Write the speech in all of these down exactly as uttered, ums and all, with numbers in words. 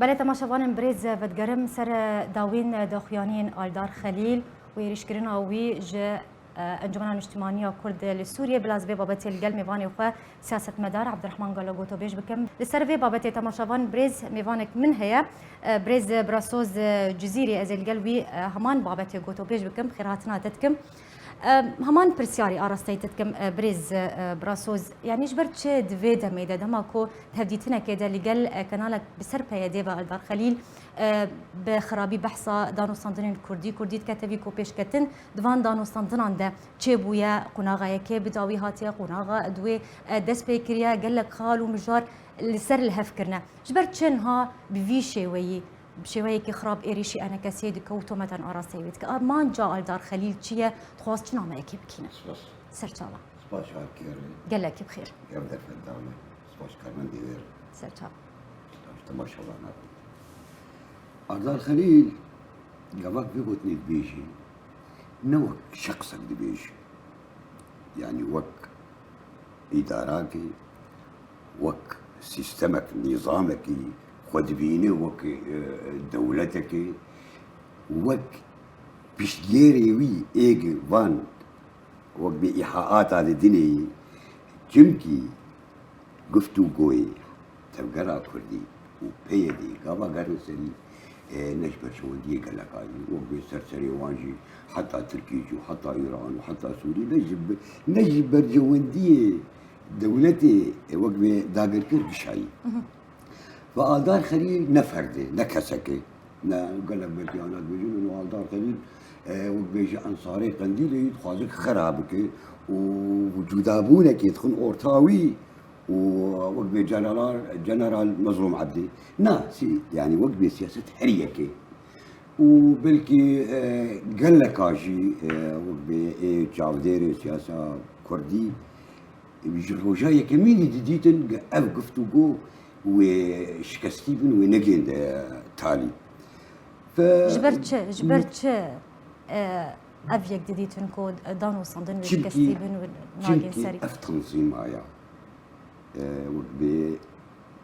Belê temaşevanên birêz, vedigerim ser dawîn daxuyaniyên Aldar Xelîl û êrîşkirina wî ji, e, Encûmena Niştimanî ya Kurd li Sûriyê. Bila ez vê babetê li gel mêvanê xwe siyasetmedar Abdurrahman Galo gotobêj bikim. Li ser vê babetê temaşevan birêz mêvanek min heye, e, birêz Birasoz Cizîrî, ez ê li gel wî, e, heman babetê gotobêj bikim, xêrhatina te dikim. E, heman pirsyarî arasteyî te dikim, e, birêz, e, Birasoz, yanî ji ber çi di vê demê de, dema ku hevdîtinekê de li gel, e, kanalek bi ser P Y D ve Aldar Xelîl, e, bi xirabî behsa danûstandinên kurdî, kurdî dike tevî ku pêşketin di van danûstandinan de çêbûye, qonaxa yekê bi dawî hatiye, qonaxa duê, e, dest pê kiriye, gelek xal û mijar li ser li hev kirine. Ji ber çi niha bi vî şêweyî, bi şêweyekî xirab êrîşî enekesiyê dike û tometan arasteyî wê dike? A, manca Aldar Xelîl çi ye? Dixwaz çi nameyekê bikîne? Spas. Serçava. Spas ji her kêrê. Gelekî bi xêr. Ev derfet dame. Spas karmendê wê re. Serçava. Ji temaşevanan re. Aldar Xelîl, gavak vê gotinê dibêjî, ne wek şexsek dibêjî. Yanî wek îdarakê, wek sîstemek, nîzamekî xwe dibîne, wek, e, dewletekê, wek piştgêrê wî êg van wek bê îhaata didinê. Çimkî guftûgoyê tevgera kurdî û P Y D gava gerin serî, e, ne ji berjewendiyê gelek a jî, wek bê ser serê wan jî, heta Tirkî jî, heta Îran û heta Sûrî, ne ji bi-, ne ji berjewendiyê dewletê, e, wek bê dagirker gişayî. Mhm. Ve Aldar Xelîl ne ferdê, ne keseke. Ne gelek belkî ana dibêjin, û Aldar Xelîl, e, wek bê ji Ensarê Qendîlê dixwaze xera bike û cudabûnekê dixin orta wî û wek bê General, General Mezlûm Ebdî. Na, sî-, yanî wek bê siyaset her yekê. Û belkî, e, geleka jî, e, wek bê ê çavdêrê siyasa kurdî, ji roja yekemînî didîtin ev guftûgo wê şikestî bin, wê negên de talî. Fe- Ji ber çi? Ji ber çi, e, ev yek didîtin ku danûstandin wê Çimkî- şikestî bin û nagên çimkî serî? Ev tanzîma ya, e, wek bê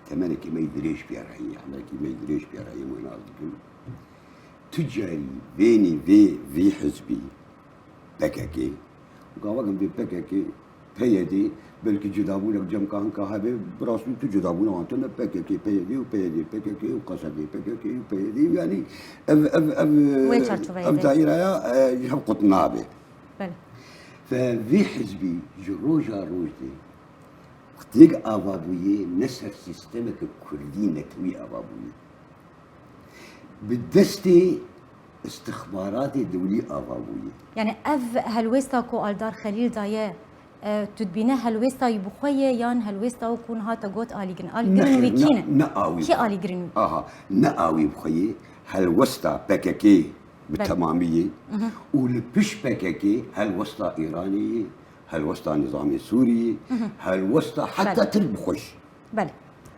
temenekî me yî dirêj pê re heye, emelekî me yî dirêj pê re heye, wê nas dikin. Tu carî vênî vê, vê hizbî P K K, gava em bê P K K, P Y D, belkî cudabûnek cem ka hinka hebe, bi rastî tu cudabûna wan tune P K K, P Y D û P Y D, P K K û K S D, P K K û P Y D, yanî ev, ev, ev, Wê çarçoveyê ev de. Daîreya, e, ji hev qut nabe. Belê. Fe vê hizbî ji roja roj de têk ava bûye, ne ser sîstemeke kurdî netewî ava bûye. Bi destê istixbaratê dewlî ava bûye. Yani ev helwêsta ku Aldar Xelîl daye, e, tu dibîne helwêsta wî bi xwe ye yan helwêsta wî ku niha te got alîgirin? Alîgirin wî kî ne? Ne, ne a wî. Kî alîgirin wî? Aha, ne a wî bi xwe ye. Helwesta P K K bi Belê. Temamî ye. Mhm. Û li pişt P K K helwesta Îranê ye, helwesta Nizamê Sûrî ye, Mhm. helwesta heta Belê. Tirk bi xwe jî. Belê.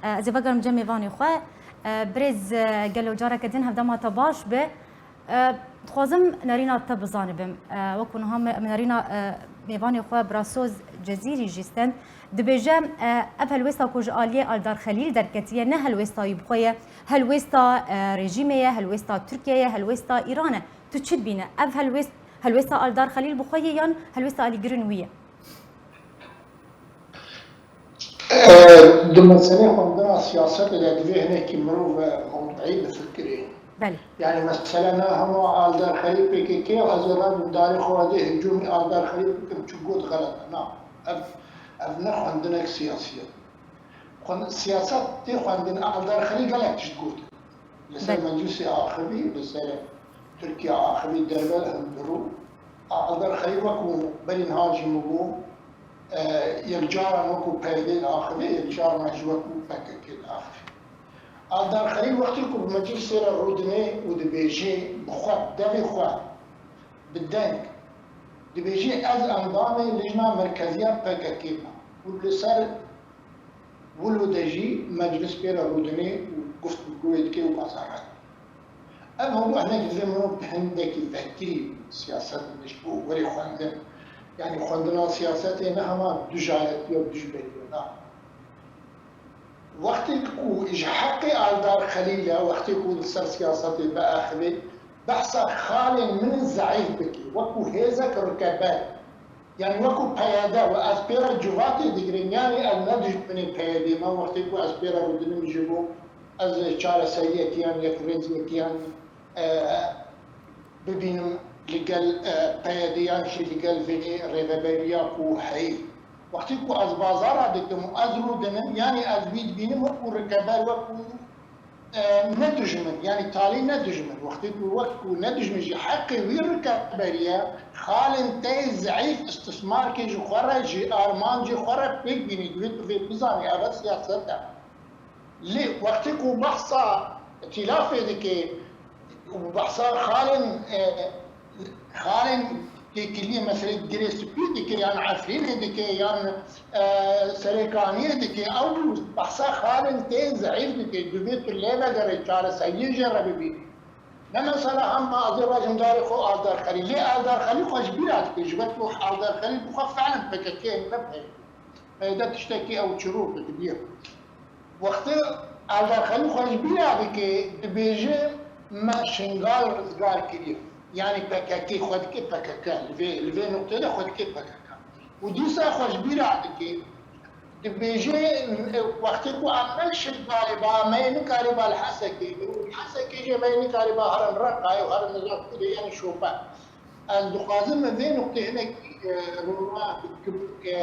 E, ez ê vegerim cem mêvanê xwe. E, birêz, e, gelo careke din hevdema te baş be. E, dixwazim nerîna te bizanibim. E, wekû niha me, me nerîna, e, mêvanê xwe Birasoz Cezîrî jî stend. Dibêje, e, ev helwêsta ku ji aliyê Aldar Xelîl derketiye, ne helwêsta wî bi xwe ye. Helwêsta, e, rejîmê ye, helwêsta Tirkiye ye, helwêsta Îran e. Tu çi dibîne? Ev helwêst-, helwêsta Aldar Xelîl bi xwe ye yan helwêsta alîgirin wî ye? Di meselê xwendina siyasetê de divê hinekî mirov mewduî bifikirê. Belê. Yani mesele ne hema Aldar Xelîl P K K û ez ê rabim darê xwe de hicûmî Aldar Xelîl bikim, çi got xelet e. Na, ev, ev ne xwendinek siyasî ye. Xwend-, siyaset tê xwendin, Aldar Xelîl gelek tişt got. Li ser Belê. Meclisê axivî, li ser Tirkiye axivî, derve hundirû. Aldar Xelîl wekû berî niha jî min got, e, yekcaran wekû P Y D diaxivê, yekcaran jî wekû P K K diaxivê. Aldar Xelîl wextê ku bi meclisê re rûdinê û dibêjê bi xwe, bi devê xwe, bi deng, dibêjê ez endamê Lijna Merkeziya P K K me û li ser wilo de jî meclis pê re rûdinê û guftûgoyê dike û azad e. Ev hemû hinek divê mirov bi hindekî vekirî siyaset bide ji bo werê xwendin. Yanî xwendina siyasetê ne hema dujaretiya û dijberî ye, na. Wextê ku ji heqê Aldar Xelîl e, wextê ku li ser siyasetê biaxivê, behsa xalên min zeîf bike, wekû hêzek rikeber, yanî wekû P Y D, we ez pê re civatê digirim, yanî ez ne dijminê P Y D'ê me, wextê ku ez pê re rûdinim ji bo ez çareseriyekî yan yekrêziyekiyan, e, bibînim li gel, e, P Y D yan jî li gel vê rêveberiya ku heyî. Wextî ku ez bazara dikim û ez rûdinim, yanî ez wî dibînim wekû rikeber, wekû, e, ne dijmin, yanî talî ne dijmin. Wextî ku wekû ne dijmin ji heqê wî rikeberiye, xalên te zeîf îstismarkê ji xwe re, ji armancê xwe re pêk bînî, divê tu vê bizanî, ev e siyaset e. Lê wextê ku behsa îtîlafê dike û behsa xalên, e, xalên têkiliyê, meselê Girê Spî dike yan Efrînê dike yan, e, Serêkaniyê dike, ew behsa xalên tê zeîf dike, divê tu lê vegerê, çareseriyê jê re bibînî. Ne mesela hema ez ê bajim darê xwe Aldar Xelîl. Lê Aldar Xelîl xwe ji bîra dike, ji ber ku Aldar Xelîl bi xwe fiilen P K K ne P Y D. P Y D tiştekî ew çirûk e, dibî. Wextê Aldar Xelîl xwe ji bîra dike, dibêje, me Şingal rizgar kiriye. Yanî P K K xwe dike P K K. Li vê, li vê nuqteyê de xwe dike P K K. Û dîsa xwe ji bîra dike, dibêje, wextê ku em ne Şingalê ba, me yê nikarîba li Hesekê, û li Hesekê jî me yê nikarîba herin Reqayê û herin nizam ku de, yanî şopa. Ez dixwazim min vê nuqtê hinekî, e, rûnişt bikim, e,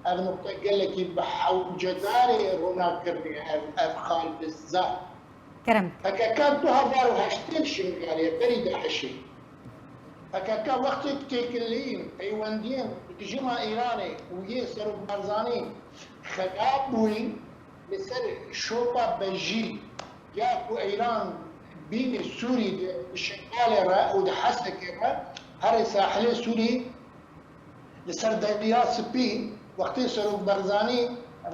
ev nuqte gelekî bi hewcedarê rûnişt kirinê, ev, ev xal bi zaf. Kerem. P K K du hezar û heştê li Şingalê berî DAIŞê. P K K wextê têkiliyên peywendiyên dijima Îranê û yê Serok Barzanî xerab bûyî, li ser şopa Bejî ya ku Îran bînî Sûrî di Şingalê re û di Hesekê re, herê sahilê Sûrî, li ser Derya Spî, wextê Serok Barzanî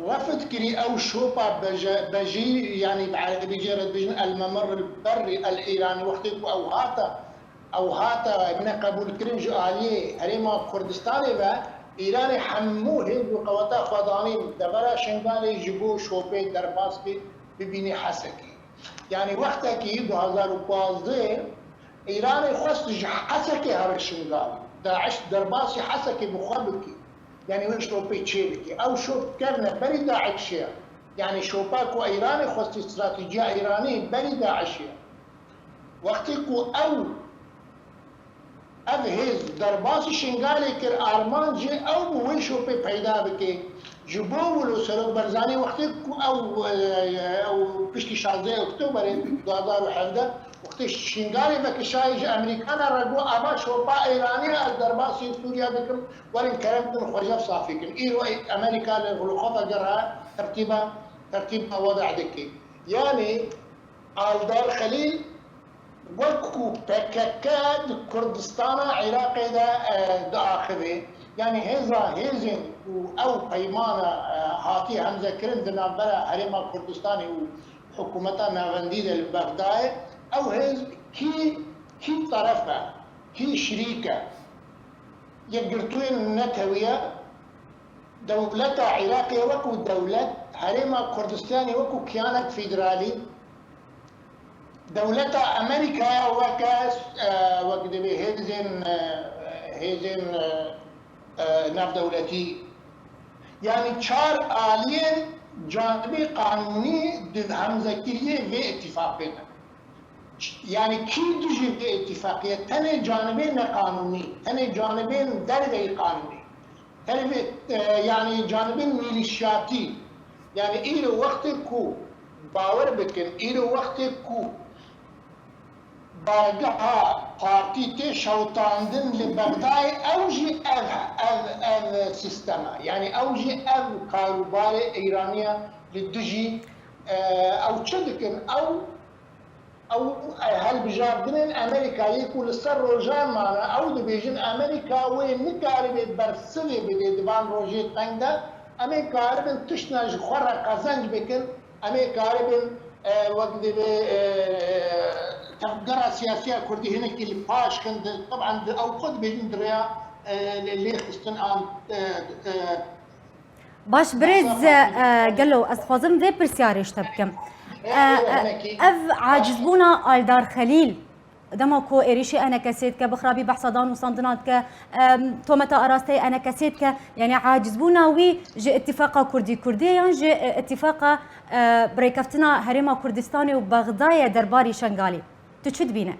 refd kirî ew şopa beje-, Bejî, yanî bi erebî jê re dibêjin El Memer El Berrî El Îranî, wextê ku ew hate, ew hate neqebûlkirin ji aliyê Herêma Kurdistanê ve, Îranê hemû hêz û qeweta xwe danîn devera Şingalê ji bo şopê derbas bê, bibînî Hesekê. Yanî wextekî du hezar û pazdeh Îranê xwest ji Hesekê here Şingalê. DAIŞ derbasî Hesekê bi xwe bike. Yanî wê şopê çê bike. Ew şop kevne berî DAIŞê ye. Yanî şopa ku Îranê xwestî, stratejiya Îranê berî DAIŞê ye. Wextê ku ew, ev hêz derbasî Şingalê kir, armancê ew bû wê şopê peyda bike. Ji bo wilo Serok Barzanî wextê ku ew, e, ew piştî şazdeh Oktoberê du hezar û hevdeh, wextê Şingalê vekişayê ji Amerîkana re got, ava şopa Îranî ez derbasî Sûriya dikim, werin kerem bikin xwe jev safî kin. Îro Amerîka li xwe vegere tertîba, tertîba weda dike. Yanî Aldar Xelîl wekû P K K di Kurdistana Iraqê de, e, diaxive. Yanî hêza, hêzên ku ew peymana, e, hatiye hemzekirin di navbera Herêma Kurdistanê û hikûmeta navendî de li Bexdayê, ew hêz kî, kî teref e, kî şirîk e? Yekgirtûyên Netewî ye, dewleta Iraqê wekû dewlet, Herêma Kurdistanê wekû kiyanek federalî, dewleta Amerîkaya weke, e, wek divê hêzên, e, hêzên, e, e, navdewletî. Yanî çar aliyên canibê qanûnî di hemzekiriyê vê îtîfaqê de. Yanî kî dijî vê îtîfaqê ye? Tenê canibên neqanûnî, tenê canibên derveyî qanûnî. Tenê vê, e, yanî canibên mîlîşyatî. Yanî îro wextê ku, bawer bikin, îro wextê ku bargeha partî tê şewitandin li Bexdayê, ew jî ev, ev, ev sîstem e. Yanî ew jî ev karûbarê Îranî ye li dijî, e, ew çi dikin? Ew Ew, e, hilbijardinên Amerîkayê ku li ser rojan mane, ew dibêjin Amerîka wê nikaribe bersivê bide di van rojê teng de, em ê karibin tiştna ji xwe re qezenc bikin, em ê karibin, e, wek divê, e, tevgera siyasiya Kurdî hinekî li paş kin, di, teban di ew xwe dibêjin di rêya, e, lê, lêxistin an, e, e, Baş birêz, e, Gelo, ez dixwazim vê pirsyarê ji te bikim. E, e, ev acizbûna Aldar Xelîl, dema ku êrîşê E N K S'ê dike, bi xirabî behsa danûstandina dike, e, tometa arasteyê E N K S'ê dike, yanî acizbûna wî ji îtîfaqa Kurdî Kurdiyê yan ji, e, îtîfaqa, e, bi rêkeftina Herêma Kurdistanê û Bexdayê derbarî Şengalê. Tu çi dibîne?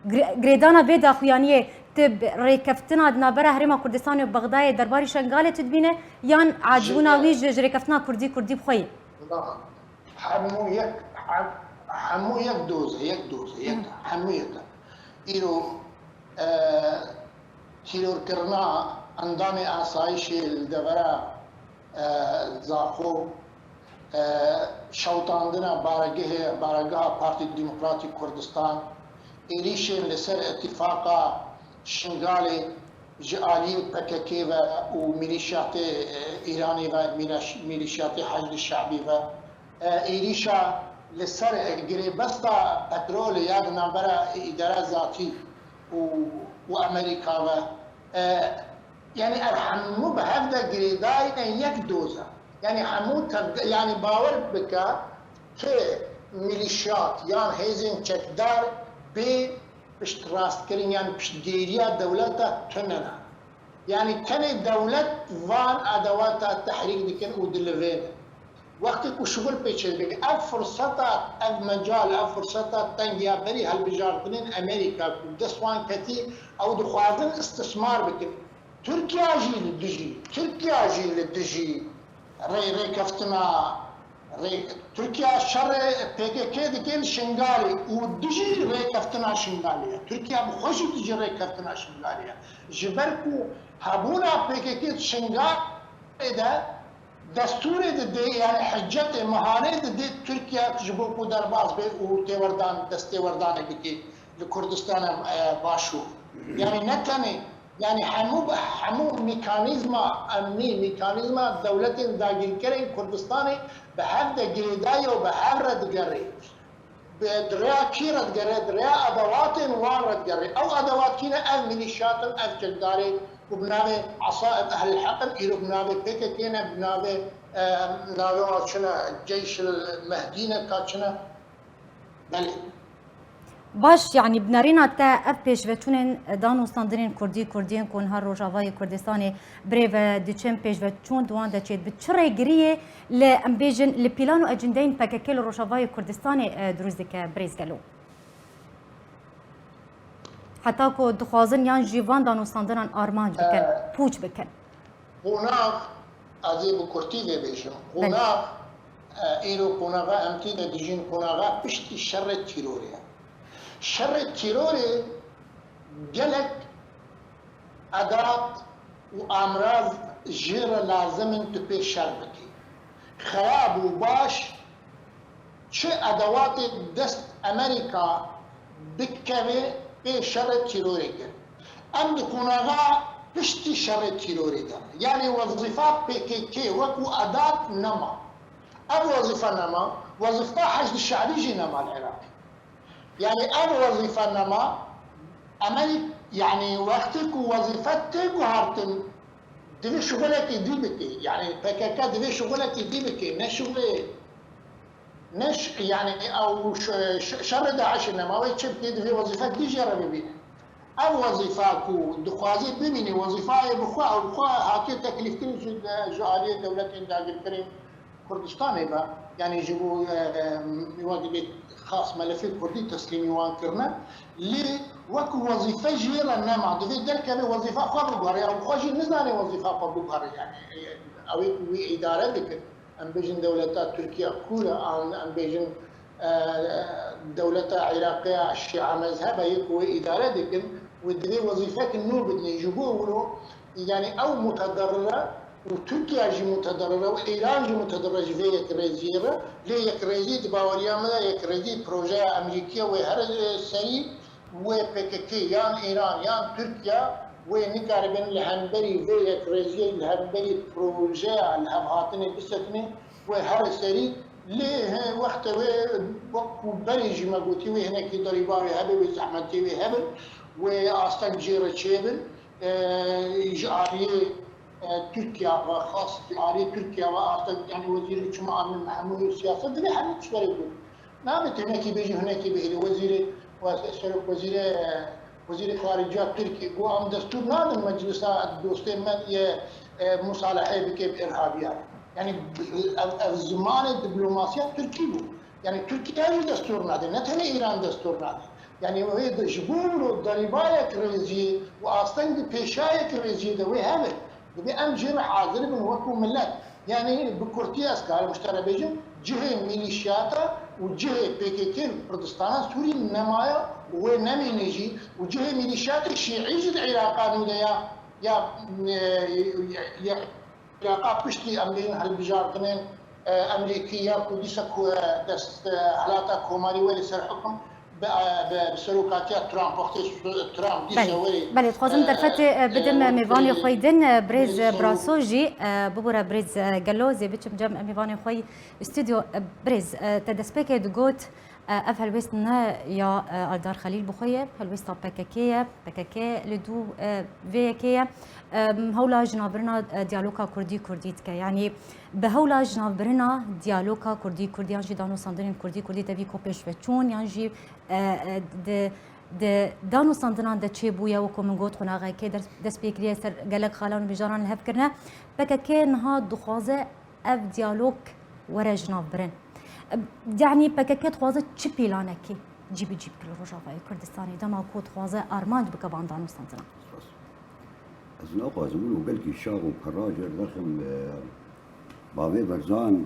Gire-, girêdana vê daxuyaniyê, tu bi rêkeftina di navbera Herêma Kurdistanê û Bexdayê derbarî Şengalê tu dibîne, yan acibûna wî ji, ji rêkeftina Kurdî Kurdî bi xwe ye? Hemû yek, hem-, hemû yek doz e, yek doz e, yek, hemû yek e. Îro, e, tîrorkirina endamê asayişê li devera, e, Zaxo, e, şewitandina baregehê, baregeha Partî Demokratîk Kurdistan, êrîşên li ser îtîfaqa Şingalê ji aliyê P K K ve û mîlîşyatê, e, Îranê ve, mîleş-, mîlîşyatê Heşdî Şebî ve, e, êrîşa li ser girêbesta petrolê ya di navbera îdara zatî û, û Amerîka ve, e, yanî ev hemû bi hev de girêdayî ne yek doz e. Yanî hemû tevde-, yanî bawer bike ke mîlîşyat yan hêzên çekdar bê piştrastkirin yan piştgiriya dewleta tune ne. Yanî tenê dewlet van edewata tehrîk dikin û dilivênin. Wextê ku şixul pê çêdibê, ev firseta, ev mecal, ev firseta teng ya berî hilbijartinên Amerîka ku dest wan ketî, ew dixwazin istismar bikin. Tirkiya jî li dijî, Tirkiya jî li dijî rê-, rêkeftina rê-, Tirkiya şerê P K K dike li Şingalê û dijî rêkeftina Şingalê ye. Tirkiya bi xwe jî dijî rêkeftina Şingalê ye. Ji ber ku hebûna P K K di Şingalê de destûrê didê, yanî hicetê, mihanê didê Tirkiye ji bo ku derbas bê û têwerdan, destêwerdanê bike li Kurdistana, e, Başûr. Yanî ne tenê, yanî hemû, hemû mekanîzma emnî, mekanîzma dewletên dagîrkerên Kurdistanê bi hev de girêdayî û bi hev re digerê. Bi, di rêya kî re digere? Di rêya edewatên wan re digere. Ew edewat kî ne? Ev mîlîşyat in, ev çekdarê ku bi navê Esaib Ehlil Heq in, îro bi navê P K K ne, bi navê, e, navê wan çi ne, Ceyşil Mehdî ne, ka çi ne? Belê. Baş, yanî bi nerîna te ev pêşveçûnên danûstandinên Kurdî, Kurdiyên ku niha Rojavayê Kurdistanê birêve diçin, pêşveçûn di wan de çêdibe. Çi rêgiriyê li, em bêjin, li pîlan û ecindeyên P K K li Rojavayê Kurdistanê, e, dirûst dike, birêz Gelo? Heta ku dixwazin yan jî van danûstandinan armanc bikin, pûç bikin. Qonax, ez ê bi kurtî vê bêjim. Belê. Qonax, e, îro qonaxa em tê de dijîn, qonaxa piştî şerê tîrorê ye. Şerê tîrorê gelek edat û amraz jê re lazim in tu pê şer bikî. Xerab û baş çi edewatê dest Amerîka bikeve pê şerê tîrorê kir. Em di qonaxa piştî şerê tîrorê de ne. Yanî wezîfa P K K wekû edat nema. Ev wezîfa nema, wezîfa Heşdî Şebî jî nema li Iraqê. Yanî ev wezîfe nema, emelî, yanî wextê ku wezîfe tê guhertin, divê şixulekî dî bike. Yanî P K K divê şixulekî dî bike. Ne şixulê, ne ş-, yanî ew ş-, ş-, şerê DAIŞê nema, wê çi bike, divê wezîfe dî jê re bibîne. Ev wezîfe ku dixwazê bimîne, wezîfeyê bi xwe, ew bi xwe hatiye teklîfkirin ji, ji aliyê dewletên dagirkerên Kurdistanê be, yanî ji bo, e, e, wek dibê xas melefê kurdî teslîmî wan kirine. Lê wek wezîfe jê re nema. Divê derkeve wezîfa xwe biguhere. Ew xwe jî nizane wezîfa xwe biguhere. Yanî, e, ew ê ku wî îdare dikin. Em bêjin dewleta Tirkiye kûr e, an em bêjin, e, dewleta Iraqê ya Şîa mezheb e, yê ku wê îdare dikin, wê divê wezîfeke nû bidinê. Ji bo wilo, yanî ew mutedarrir e, û Tirkiye jî mutedarrir e û Îran jî mutedarrir e ji vê yekrêziyê re. Lê yekrêzî di baweriya min de yekrêzî projeya Amerîkî ye, wê here serî wê P K K yan Îran yan Tirkiye wê nikaribin li hemberî vê yekrêziyê, li hemberî projeya lihevhatinê bisekine, wê here serî. Lê he wextê wê, wek ku berê jî me gotî, wê hinekî derîba wê hebe, wê zehmetê wê hebin, wê asteng jê re çêbin, e, ji aliyê Tirkiye ve xas alî Tirkiye ve asteng, yanî wezîrê çima Amîn Mehmûd û siyaset divê hemî tişt were got. Nabe tenekî bêjî hunekî bihêlî wezîrê, wez-, serok wezîrê, wezîrê xarice ya Tirkiyê got em destûr nadin meclisa dostê me ye, e, musaleheyê bike bi irhabiyan. Yanî ev, ev zimanê diplomasiya Tirkî bû. Yanî Tirkiye jî destûr nade, ne tenê Îran destûr nade. Yanî wê de ji bo derîbayek rêziyê û asteng bi pêşayek rêziyê de wê hebe. Divê em jê re hazir bin wekû milet. Yanî bi kurtî ez karim ji te re bêjim, cihê mîlîşiyata û cihê P K K li Kurdistana Sûrî nemaye û wê nemîne jî û cihê mîlîşiyatê şîî jî di Îraqa nû de ya, ya, e, ya, ya Îraqa piştî em bêjin hilbijartinên, e, Emerîkî ya ku dîsa ku, e, dest, e, Hilata Komarî werê ser hukm bi, e, bi, bi serokatiya Trump, wextê Trump dîsa Belê, werê, belê, dixwazim e, derfetê, e, bidim, e, mêvanê xwe yî din, e, birêz, e, Braso jî, e, bibûre birêz, e, Gelo, zê biçim cem, e, mêvanê xwe yî stûdyo, e, birêz, e, te destpêkê digot, e, ev helwêst ne ya, e, Aldar Xelîl bi xwe ye, helwêsta P K K ye, P K K li dû, e, vê yekê ye. E, hewla jinavbirina, e, diyaloga Kurdî-Kurdî dike. Yanî bi hewla jinavbirina diyaloga Kurdî-Kurdî yan jî danûstandinên Kurdî-Kurdî tevî ku pêş ve çûn yan jî, e, e, di, di danûstandinan de çêbûye, wekû min got, qonaxekê ders-, dest pê kiriye ser gelek xalan û mijaran li hev kirine. P K K niha dixwaze ev diyalog were jinavbirin. Yanî P K K dixwaze çi pîlanekî cîbicî bike li Rojavayê Kurdistanê, dema ku dixwaze armanc bike van danûstandinan? Spas. Ez naxwazim û belkî şax û pera jê re derxim, e, bavê Berzan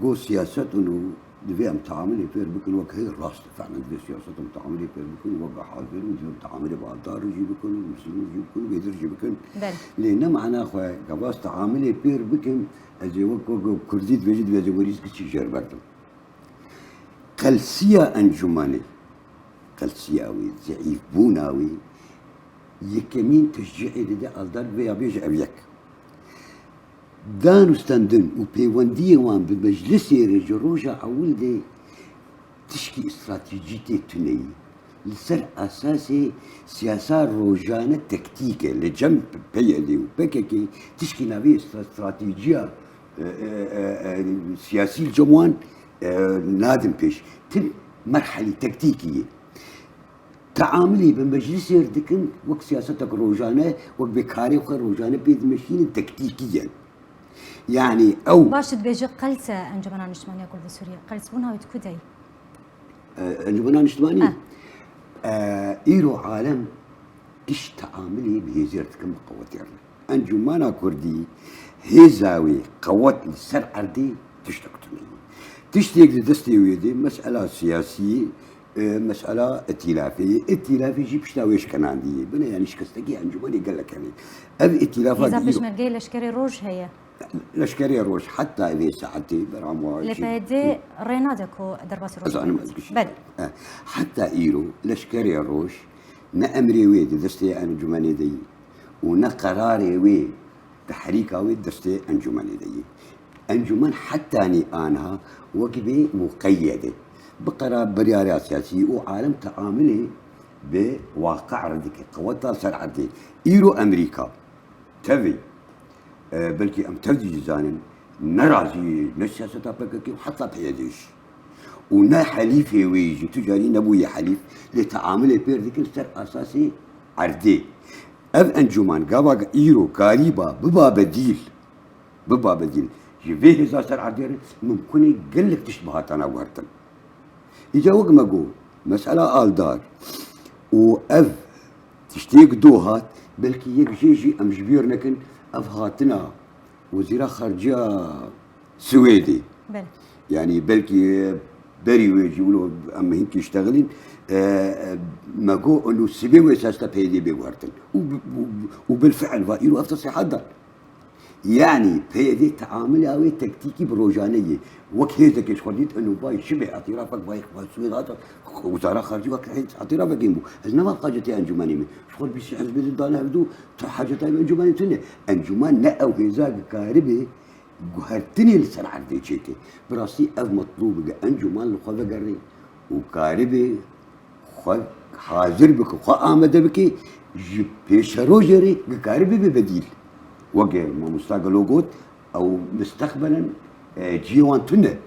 got siyaset û divê em teamilê pêr bikin wek hê rast e. Fehlen divê siyaset em teamilê pêr bikin wek hazir û divê em teamilê bi Aldar jî bikin û Muslim jî bikin û Bêdir jî bikin. Belê. Lê ne mana xwe gava ez teamilê pêr bikim, ez ê wek, wek, wek Kurdî dibêjî, divê ez ê werî kişî jêr berdim. Qelsiya encûmenê, qelsiya wê, zeîfbûna wê, yekemîn teşcîê dide Aldar vê ya bêje ev yek. Danûstendin û pêwendiyê wan bi meclisê re ji roja ewil de tişkî stratejî tê tuneyî. Li ser esasê siyasa rojane tektîk e. Li cem P Y D û P K K tişkî navê stra-, stratejiya, e, e, e, e, siyasî li cem wan, e, nadin pêş. Tim merhelî tektîkî ye. Teamilê bi meclisê re dikin, wek siyasetek rojane, wek bi karê xwe rojane pê dimeşînin, tektîkî ye. Yanî ew Baş dibêje Qels e Encûmena Niştimaniya Kurd li Sûriyê. Qels bûna wê di ku de ye? E, Encûmena Niştimanî? Ha. E, îro alem giş teamilê bi hêzê re dikin, bi qewetê re ne. Encûmena Kurdî hêza wê qewet li ser erdê tiştek tune ye. Tiştêk di destê wê de, mesela siyasî, e, mesela îtîlafê ye. Îtîlafê jî pişta wê şkenandî ye. Bine, yanî şikestekî encûmenê gelek hene. Ev îtîlafa Hêza di îro Pêşmergeyê Leşkerê Roj heye. Leşkerê Roj heta vê saetê bera wan Lê jî P Y D rê nade ku derbasî Ez Rojava anim bike. Ez gişî. Belê. E, heta îro Leşkerê Roj ne emrê wê di destê encûmenê de yî û ne qerarê wê, tehrîka wê destê encûmenê de yî. Encûmen hetanî aniha wekî bê muqeyyed e. Bi qerar biryara siyasî û alem teamilê bi waqi re dike, qeweta ser erdê. Îro Amerîka, tevî, e, belkî em tev dî jî zanin, ne razî ne siyaseta P K K û heta P Y D jî. Û ne helîfê wê jî, tu carî nebûye helîf, lê teamilê pêr dikin ser esasê erdê. Ev encûman gava îro karîba biba bedîl, biba bedîl ji vê hêza ser erdê re mimkun e gelek tişt bihatana guhertin. Îca wek me got, mesela Aldar û ev tiştê ku do hat, belkî yek jê jî em ji bîr nekin, ev hatina Wezîra Xariceya Swêdê. Belê. Yanî belkî, e, berî wê jî wilo em hinkî ştexilîn, e, e, me got, û sibê wê sesta P Y D bê guhertin. Û, û, û bilfiil va îro ev tesrîhat dan. Yanî P Y D teamila wê tektîkî bi rojane ye. Wek hêzekê ji xwe dît, eno vay şibê îtirafek vay xwe Swêd hat, Wezara Xaricî wek hêz îtirafekê bû. Ez nema hacetê encûmenê me. Ji xwe bîst hizbê din dane hevdû, tu haceta encûmenê tune. Encûmen ne ew hêza ki karibe guhertinê li ser erdê çêke. Bi rastî ev metlûb e, encûmen li xwe vegerê û karibe xwe hazir bike, xwe amade bike, ji pêşerojê re ki karibe bibe bedîl. Weke mamosta Gelo got, ew misteqbelen, e, ciyê wan tune.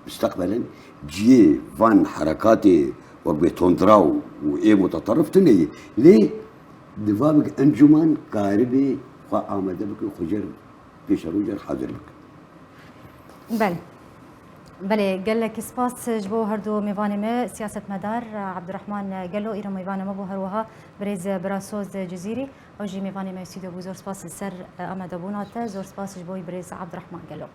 Misteqbelen ciyê van herekatê wek bê tundra û, û ê muteterif tune ye. Lê diva bik encûman karibê xwe amade bike, xwe jer pêşerojê hazir bike. Belê. Belê, gelek spas ji bo her du mêvanê me, siyasetmedar Abdurrahman Gelo, îro mêvanê me bû, her wiha birêz Birasoz Cizîrî, ew jî mêvanê me stûdyo bû. Zor spas li ser amadebûna te, zor spas ji bo birêz Abdurrahman Gelo.